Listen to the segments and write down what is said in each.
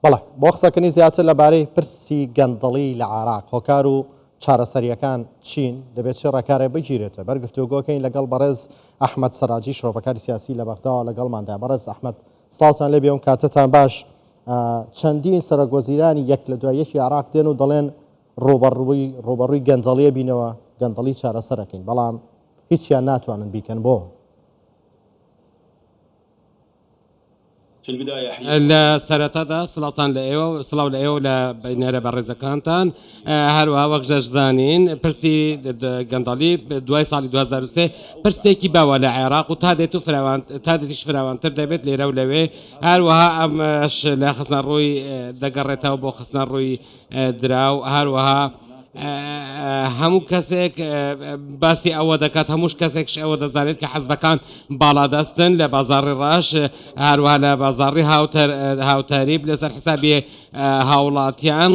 بەڵێ، بۆ قسەکردنی زیاتر لەبارەی پرسی گەندەڵی لە عێراق، هۆکار و چارەسەرییەکان چین، دەبێت چ ڕێکارێک بگیرێتە بەر، گفتوگۆکەین لەگەڵ بەڕێز ئەحمەد سەراجی شرۆڤەکاری سیاسی لە بەغداوە لەگەڵماندایە. بەڕێز ئەحمەد سڵاوتان لێبێ و کاتتان باش. چەندین سەرۆک وەزیرانی یەک لە دوای یەکی عێراق دێن و دەڵێن ڕووبەڕووی ڕووبەڕووی گەندەڵیە بینەوە، گەندەڵی چارەسەرەکەین، بەڵام هیچیان ناتوانن بیکەن. بۆ؟ لە سەرەتادا سڵاوتان لە ئێوە سڵاو لە ئێوە لە بینەرە بەڕێزەکانتان هەروەها وەک دەشزانین پرسی گەندەڵی دوای ساڵی 2003 پرسێکی باوە لە عێراق و تا دێت و فراوان تا دێتیش فراوانتر دەبێت لێرە و لەوێ هەروەها ئەمەش لە خستنە ڕووی دەگەڕێتەوە بۆ خستنە ڕووی دراو هەروەها هەموو کەسێک باسی ئەوە دەکات هەمووش کەسێکش ئەوە دەزانێت کە حەزبەکان باڵادەستن لە بازاڕی ڕەش هەروەها لە بازاڕی هاوتەریب لەسەر حسابی هاوڵاتیان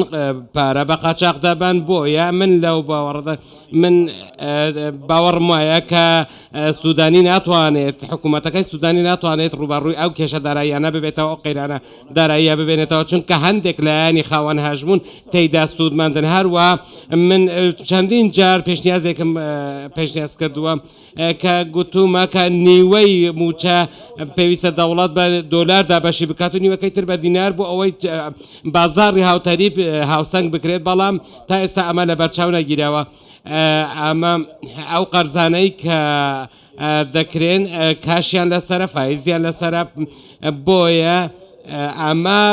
پارە بە قاچاق دەبەن بۆیە من لەو باوەڕدا من باوەڕم وایە کە سوودانی ناتوانێت حکوومەتەکەی سوودانی ناتوانێت ڕووبەڕووی ئەو کێشە داراییانە ببێتەوە ئەو قەیرانە داراییە ببێنێتەوە چونکە هەندێک لایەنی خاوەن هەژموون تێیدا سوودمەندن هەروە من چەندین جار پێشنیازێکم پێشنیاز کردووە کە گوتومە کە نیوەی موچە پێویستە دەوڵەت بە دۆلار دابەشی بکات و نیوەکەی تر بە دینار بۆ ئەوەی بازاڕی هاوتەریب هاوسەنگ بکرێت بەڵام تا ئێستا ئەمە لە بەرچاو نەگیراوە ئەمە ئەو قەرزانەی کە دەکرێن کاشیان لەسەرە فایزیان لەسەرە بۆیە ئەمە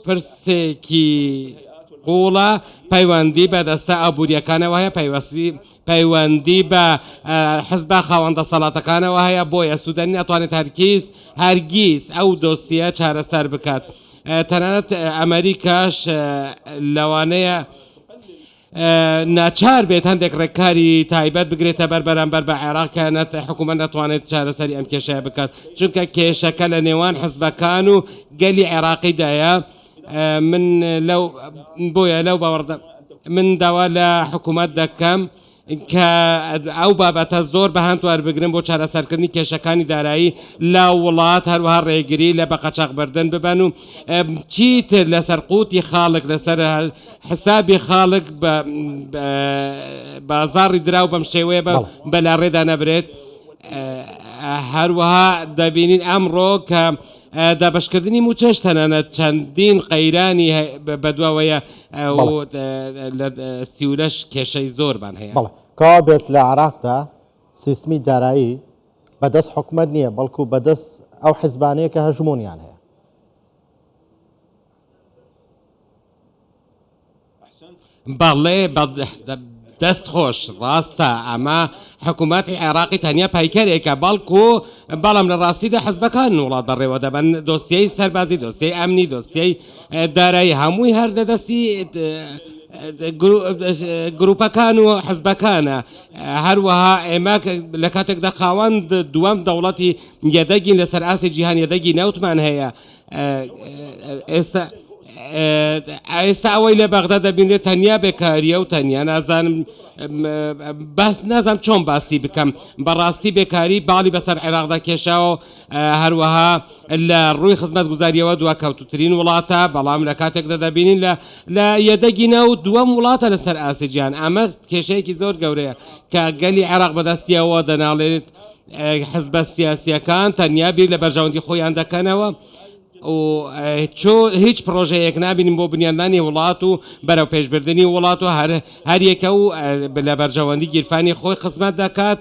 پرسێکی قوڵە پەیوەندی بە دەستە ئابوووریەکانەوە هەیە پەیوەستی پەیوەندی بە حزبە خاوەن دەسەڵاتەکانەوە هەیە بۆیە سوودانی ناتوانێت هەرگیز هەرگیز ئەو دۆسیە چارەسەر بکات تەنانەت ئەمریکاش لەوانەیە ناچار بێت هەندێک ڕێککاری تایبەت بگرێتە بەر بەرامبەر بە عێراق کە حکوومەت نەتوانێت چارەسەری ئەم کێشەیە بکات چونکە کێشەکە لە نێوان حزبەکان و گەلی عێراقیدایە من لەو بۆیە لەو باوەڕدا من داوا لە حکوومەت دەکەم کە ئەو بابەتە زۆر بە هەند وەربگرن بۆ چارەسەرکردنی کێشەکانی دارایی لە وڵات هەروەها ڕێگری لە بەقەچاخبردن ببەن و چیتر لەسەر قوتی خاڵک لەسەر حسابی خاڵک بە بازاڕی دراو بەم شێوەیە بە بەلاڕێدا نەبرێت هەروەها دەبینین ئەمڕۆ کە دابەشکردنی مووچەش تەنانەت چەندین قەیرانی بەدواوەیە و لە سیولەش کێشەی زۆرمان هەیە. بەڵێ کەوا بێت لە عێراقدا سیستمی دارایی بەدەست حکومەت نییە بەڵکو بەدەست ئەو حزبانەیە کە هەژموونیان هەیە. بەڵێ دەست خۆش ڕاستە ئەمە حکوومەتی عێراقی تەنیا پایکەرێکە بەڵکو بەڵام لە ڕاستیدا حزبەکان وڵات بەڕێوە دەبەن دۆسیەی سەربازی دۆسیەی ئەمنی دۆسیەی دارایی هەمووی هەر لە دەستی گروپەکان و حزبەکانە هەروەها ئێمە لە کاتێکدا خاوەن دووەم دەوڵەتی یەدەگین لەسەر ئاستی جیهان یەدەگی نەوتمان هەیە ئێستا ئێستا ئەوەی لە بەغدا دەبینرێت تەنیا بێکاریە و تەنیا نازانم باس نازانم چۆن باسی بکەم بەڕاستی بێکاری باڵی بەسەر عێراقدا کێشاوە هەروەها لە ڕووی خزمەت گوزاریەوە دواکەوتوترین وڵاتە بەڵام لە کاتێکدا دەبینین لە لە یەدەگی نەوت دووەم وڵاتە لەسەر ئاستی جیهان ئەمە کێشەیەکی زۆر گەورەیە کە گەلی عێراق بەدەستیەوە دەناڵێنێت حزبە سیاسییەکان تەنیا بیر لە بەرژەوەندی خۆیان دەکەنەوە و هیچ پرۆژەیەک نابینین بۆ بنیادنانی وڵات و بەرەو پێشبردنی وڵات و هەر هەریەکە و لە بەرژەوەندی گیرفانی خۆی خزمەت دەکات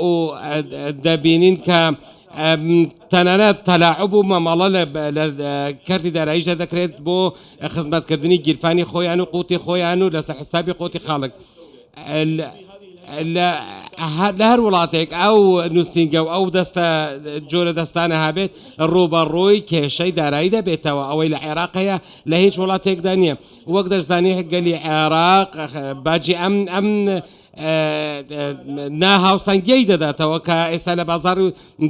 و دەبینین کە تەنانەت تەلاعب و مامەڵە لە کەرتی داراییشدا دەکرێت بۆ خزمەتکردنی گیرفانی خۆیان و قوتی خۆیان و لەسەر حسابی قوتی خەڵک. لە هەر وڵاتێک ئەو نووسینگە و ئەو دەستە جۆرە دەستانە هەبێت ڕووبەڕووی کێشەی دارایی دەبێتەوە ئەوەی لە عێراق هەیە لە هیچ وڵاتێکدا نییە وەک دەشزانی گەلی عێراق باجی ئەم ئەم ناهاوسەنگیی دەداتەوە کە ئێستا لە بازاڕ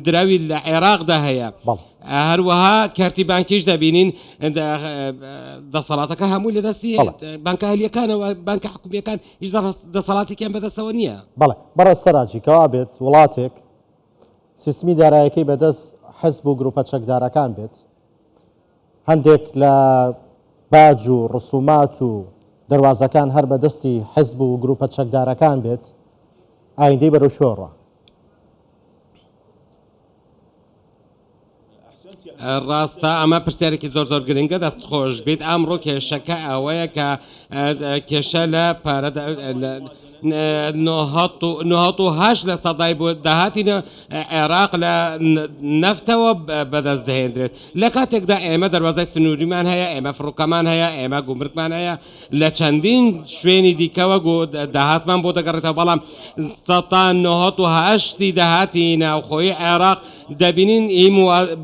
دراوی لە عێراقدا هەیە. هەروەها کەرتی بانکیش دەبینین دەسەڵاتەکە هەمووی لە دەستی بانکە ئەهلیەکانەوە بانکە حکومیەکان هیچ دەسەڵاتێکیان بەدەستەوە نییە. بەڵێ بەڕێز سەراجی کەوا بێت وڵاتێک سیستمی دارایەکەی بەدەست حزب و گروپە چەکدارەکان بێت. هەندێک لە باج و ڕسومات و دەروازەکان هەر بە دەستی حزب و گروپە چەکدارەکان بێت، ئایندەی بەرەو کوێ ڕوا؟ ڕاستە ئەمە پرسیارێکی زۆر زۆر گرنگە دەست خۆش بیت ئەمڕۆ کێشەکە ئەوەیە کە کێشە لە پارە 98 لە سەدای بۆ داهاتی عێراق لە نەفتەوە بەدەست دەهێندرێت لە کاتێکدا ئێمە دەواازای سنووریمان هەیە ئێمە فڕۆکەمان هەیە ئێمە گومرکمان هەیە لە چەندین شوێنی دیکەوە داهاتمان بۆ دەگەڕێتەوە بەڵام 98 داهاتی ناوخۆی عێراق دەبینین ئی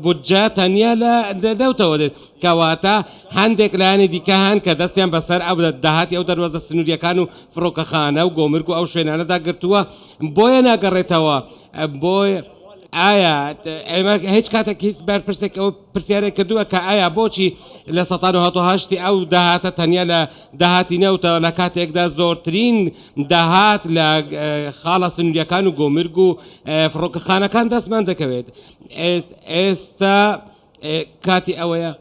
بودجە تەنیا لە نەوتەوە دێت، کەواتە هەندێک لایەنی دیکە هەن کە دەستیان بەسەر ئەو داهاتی ئەو دەروازە سنوورییەکان و فڕۆکەخانە و گۆمرگ و ئەو شوێنانەدا گرتووە، بۆیە ناگەڕێتەوە. بۆیە ئایا ئێمە هیچ کاتێک هیچ بەرپرسێک ئەو پرسیارێک کردووە کە ئایا بۆچی 98% ئەو داهاتە تەنیا لە داهاتی نەوتە لە کاتێکدا زۆرترین داهات لە خاڵە سنوورییەکان و گۆمرگ و فڕۆکەخانەکان دەستمان دەکەوێت ئێستا کاتی ئەوەیە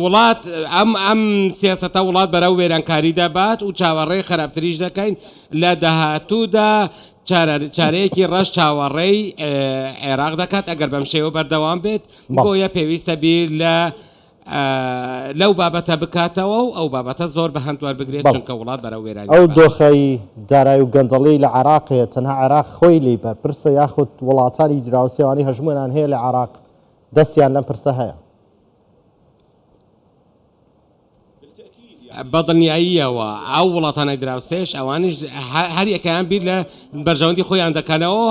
وڵات ئەم ئەم سیاستە وڵات بەرەو وێرانکاری دەبات و چاوەڕێی خراپتریش دەکەین لە داهاتوودا چارەیەکی ڕەش چاوەڕێی عێراق دەکات ئەگەر بەم شێوە بەردەوام بێت بۆیە پێویستە بیر لە لەو بابەتە بکاتەوە و ئەو بابەتە زۆر بە هەند وەربگرێت چونکە وڵات بەرەو وێرانی ئەو دۆخەی دارای و گەندەڵی لە عێراق هەیە تەنها عێراق خۆی لێی بەرپرسە یاخود وڵاتانی دراوسێ ئەوانەی هەژموونیان هەیە لە عێراق دەستیان لەم پرسە هەیە؟ بەدڵنیاییەوە ئەو وڵاتانەی دراوسێش ئەوانیش هەر یەکەیان بیر لە بەرژەوەندی خۆیان دەکەنەوە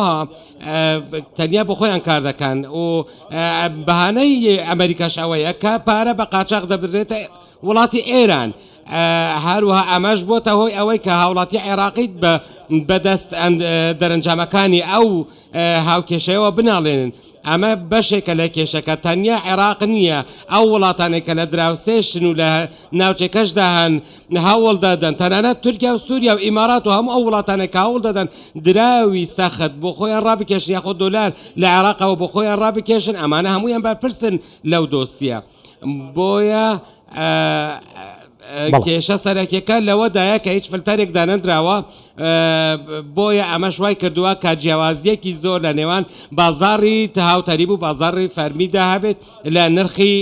تەنیا بۆ خۆیان کار دەکەن و بەهانەی ئەمریکاش ئەوەیە کە پارە بە قاچاق دەبرێتە وڵاتی ئێران هەروەها ئەمەش بۆتە هۆی ئەوەی کە هاوڵاتی عێراقی بەدەست دەرەنجامەکانی ئەو هاوکێشەیەوە بناڵێنن. ئەمە بەشێکە لە کێشەکە، تەنیا عێراق نییە، ئەو وڵاتانەی کە لە دراوسێشن و لە ناوچەکەشدا هەن هەوڵ دەدەن، تەنانەت تورکیا و سووریا و ئیمارات و هەموو ئەو وڵاتانەی کە هەوڵ دەدەن دراوی سەخت بۆ خۆیان ڕابکێشن یاخود دۆلار لە عێراقەوە بۆ خۆیان ڕابکێشن، ئەمانە هەموویان بەرپرسن لەو دۆسیە. بۆیە کێشە سەرەکیەکە لەوەدایە کە هیچ فلتەرێک دانەندراوە بۆیە ئەمەش وای کردووە کە جیاوازیەکی زۆر لە نێوان بازاڕی هاوتەریب و بازاڕی فەرمیدا هەبێت لە نرخی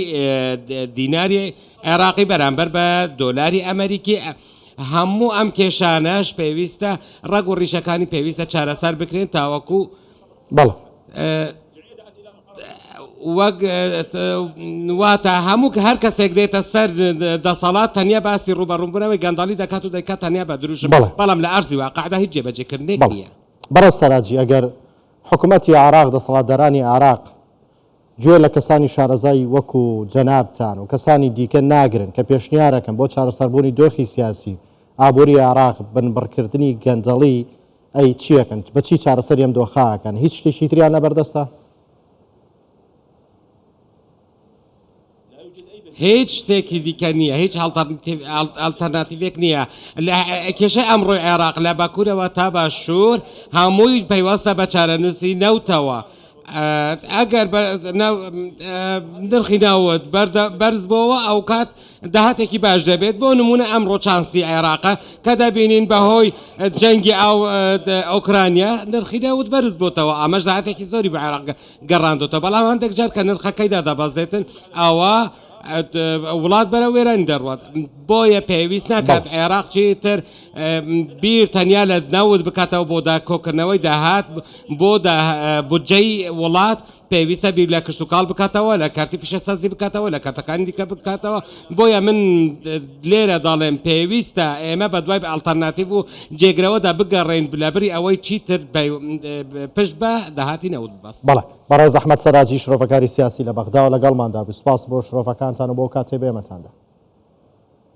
دیناری عێراقی بەرامبەر بە دۆلاری ئەمریکی هەموو ئەم کێشانەش پێویستە ڕەگ و ڕیشەکانی پێویستە چارەسەر بکرێن تاوەکو بەڵێ. وەک واتە هەموو هەر کەسێک دێتە سەر دەسەڵات تەنیا باسی ڕووبەڕووبوونەوەی گەندەڵی دەکات و دەیکات تەنیا بە دروشم بەڵام لە ئەرزی واقعدا هیچ جێبەجێکردنێک نییە. بەڕێز سەراجی ئەگەر حکومەتی عێراق دەسەڵاتدارانی عێراق گوێ لە کەسانی شارەزای وەکو جەنابتان و کەسانی دیکە ناگرن کە پێشنیارەکەن بۆ چارەسەربوونی دۆخی سیاسی ئابووری عێراق بنبڕکردنی گەندەڵی ئەی چیەکەن؟ بە چی چارەسەری ئەم دۆخە ئەکەن؟ هیچ شتێکی تریان لەبەردەستە؟ هیچ شتێکی دیکە نییە، هیچ ئەڵتەرناتیڤێک نییە. کێشەی ئەمڕۆی عێراق لە باکوورەوە تا باشوور هەمووی پەیوەستە بە چارەنووسی نەوتەوە. ئەگەر نرخی نەوت بەرز بۆوە ئەوکات داهاتێکی باش دەبێت بۆ نمونە ئەمڕۆ چانسی عێراقە کە دەبینین بەهۆی جەنگی ئاو ئۆکرانیا نرخی نەوت بەرز بۆتەوە ئەمەش داهاتێکی زۆری بە عێراق گەڕاندۆتەوە بەڵام هەندێک جار کە نرخەکەیدا دەبەزێتن ئەوە وڵات بەرە وێرانی دەڕوات بۆیە پێویست ناکات عێراق چیتر بیر تەنیا لە نەوت بکاتەوە بۆ کۆکردنەوەی داهات بۆ بودجەی وڵات پێویستە بیر لە کشتوکاڵ بکاتەوە لە کەرتی پیشەسازی بکاتەوە لە کەرتەکانی دیکە بکاتەوە بۆیە من لێرە دەڵێم پێویستە ئێمە بە دوای ئەڵتەرناتیڤ و جێگرەوەدا بگەڕێین لەبری ئەوەی چیتر پشت بە داهاتی نەوت ببەستین. بەڵێ بەڕێز ئەحمەد سەراجی شرۆڤەکاری سیاسی لە بەغداوە لەگەڵماندا بوو سوپاس بۆ شرۆڤەکانتان و بۆ کاتێ بە ئێمەتان دا.